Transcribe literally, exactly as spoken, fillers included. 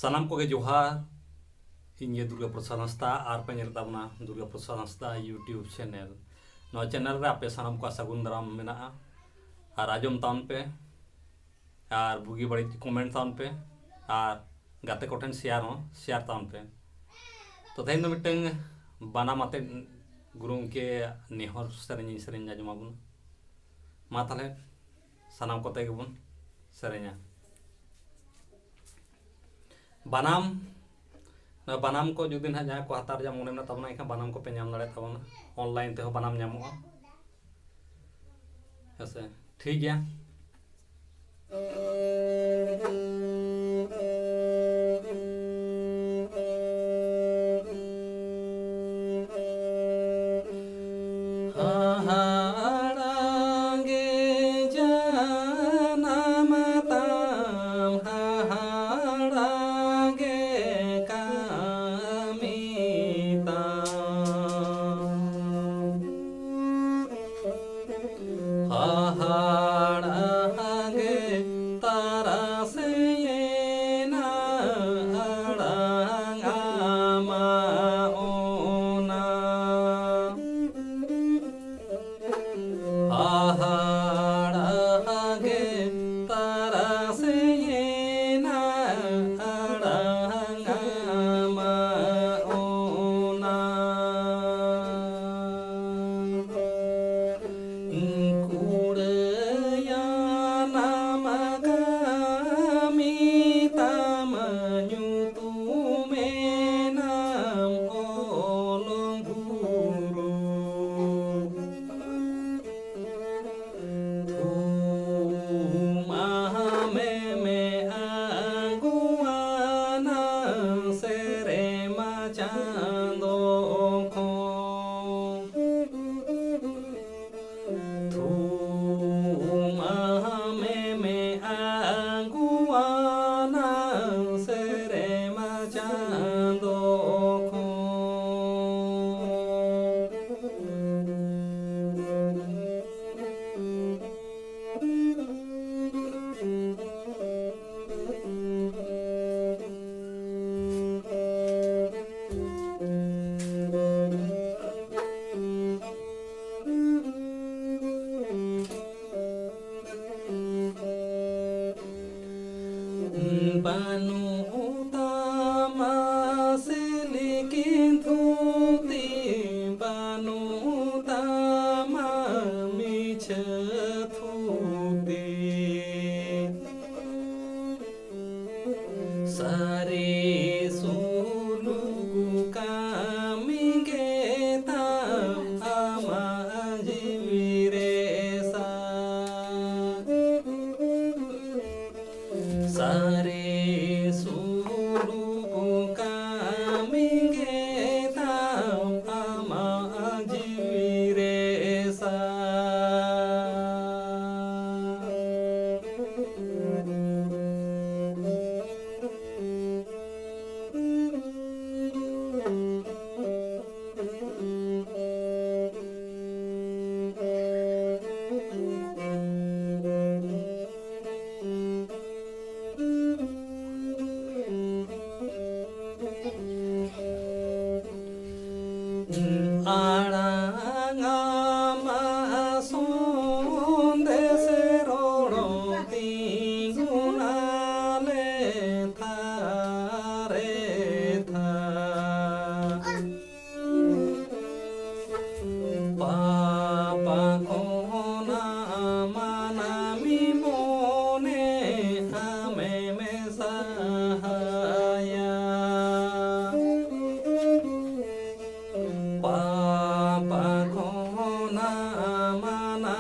ᱥᱟᱱᱟᱢ ᱠᱚᱜᱮ ᱡᱚᱦᱟᱨ᱾ ᱤᱧ ᱜᱮ ᱫᱩᱨᱜᱟ ᱯᱨᱚᱥᱟᱫᱽ ᱦᱟᱸᱥᱫᱟ, ᱟᱨ ᱯᱮ ᱧᱮᱞ ᱛᱟᱵᱚᱱᱟ ᱫᱩᱨᱜᱟ ᱯᱨᱚᱥᱟᱫᱽ ᱦᱟᱸᱥᱫᱟ YouTube ᱪᱮᱱᱮᱞ᱾ ᱱᱚᱣᱟ ᱪᱮᱱᱮᱞ ᱨᱮ ᱟᱯᱮ ᱥᱟᱱᱟᱢ ᱠᱚᱣᱟᱜ ᱥᱟᱹᱜᱩᱱ ᱫᱟᱨᱟᱢ ᱢᱮᱱᱟᱜᱼᱟ᱾ ᱟᱨ ᱟᱸᱡᱚᱢ ᱛᱟᱵᱚᱱ ᱯᱮ, ᱟᱨ ᱵᱩᱜᱤ ᱵᱟᱹᱲᱤᱡ ᱠᱚᱢᱮᱱᱴ ᱛᱟᱵᱚᱱ ᱯᱮ, ᱟᱨ ᱜᱟᱛᱮ ᱠᱚᱴᱷᱮᱱ ᱥᱮᱭᱟᱨ ᱦᱚᱸ ᱥᱮᱭᱟᱨ ᱛᱟᱵᱚᱱ ᱯᱮ᱾ ᱛᱚ, ᱛᱮᱦᱮᱧ ᱫᱚ ᱢᱤᱫᱴᱟᱝ ᱵᱟᱱᱟᱢ ᱟᱛᱮᱫ ᱜᱩᱨᱩ ᱜᱚᱢᱠᱮ ᱱᱮᱦᱚᱨ ᱥᱮᱨᱮᱧ ᱤᱧ ᱥᱮᱨᱮᱧ ᱟᱸᱡᱚᱢ ᱟᱵᱚᱱᱟ᱾ ᱢᱟ ᱛᱟᱦᱚᱞᱮ ᱥᱟᱱᱟᱢ ᱠᱚᱛᱮ ᱜᱮᱵᱚᱱ ᱥᱮᱨᱮᱧᱟ᱾ ᱵᱟᱱᱟᱢ, ᱱᱚᱣᱟ ᱵᱟᱱᱟᱢ ᱠᱚ ᱡᱩᱫᱤ ᱱᱟᱦᱟᱜ ᱡᱟᱦᱟᱸᱭ ᱠᱚ ᱦᱟᱛᱟᱣ ᱨᱮᱭᱟᱜ ᱢᱚᱱᱮ ᱢᱮᱱᱟᱜ ᱛᱟᱵᱚᱱᱟ, ᱮᱱᱠᱷᱟᱱ ᱵᱟᱱᱟᱢ ᱠᱚᱯᱮ ᱧᱟᱢ ᱫᱟᱲᱮᱭᱟᱜ ᱛᱟᱵᱚᱱᱟ, ᱚᱱᱞᱟᱭᱤᱱ ᱛᱮᱦᱚᱸ ᱵᱟᱱᱟᱢ ᱧᱟᱢᱚᱜᱼᱟ᱾ ᱦᱮᱸ ᱥᱮ? ᱴᱷᱤᱠ ᱜᱮᱭᱟ᱾ ᱦᱟᱦᱟᱲᱟ ᱜᱮ ᱡᱟᱱᱟᱢ ᱛᱟᱢ, ᱦᱟᱦᱟᱲᱟ ᱜᱮ ᱠᱟᱹᱢᱤ ᱛᱟᱢ᱾ ᱦᱟᱦᱟᱲᱟ ᱜᱮ ᱛᱟᱨᱟ ᱵᱟᱹᱱᱩᱜ ᱛᱟᱢᱟ ᱥᱤᱞᱤᱠᱤᱱ ᱛᱷᱩᱛᱤ, ᱵᱟᱹᱱᱩᱜ ᱛᱟᱢᱟ ᱢᱤᱪᱷᱟᱹ ᱛᱷᱩᱛᱤ᱾ ᱥᱟᱹᱨᱤ ᱥᱩᱞᱩᱠ ᱠᱟᱹᱢᱤ ᱜᱮ ᱛᱟᱢ ᱟᱢᱟᱜ ᱡᱤᱣᱤ ᱨᱮ ᱥᱟᱨ᱾ ᱥᱟᱹᱨᱤ ᱥᱩᱞᱩᱠ ᱠᱟᱹᱢᱤ ᱜᱮ ᱛᱟᱢ ᱟᱢᱟᱜ ᱡᱤᱣᱤ ᱨᱮ ᱥᱟᱨ᱾ ᱟᱲᱟᱝ ᱟᱢᱟᱜ ᱥᱚᱱᱫᱮᱥ ᱨᱚᱲ ᱛᱤᱸᱜᱩᱱᱟ ᱞᱮᱛᱷᱟ ᱨᱮᱛᱷᱟ᱾ ᱯᱟᱯᱟ ᱠᱷᱚᱱᱟᱜ ᱢᱟᱱᱟᱢᱤ ᱢᱚᱱᱮ ᱟᱢᱮᱢ ᱥᱟᱦᱟᱭᱟ᱾ ᱯᱟᱯᱟ ᱠᱷᱚᱱᱟᱜ ᱢᱟᱱᱟ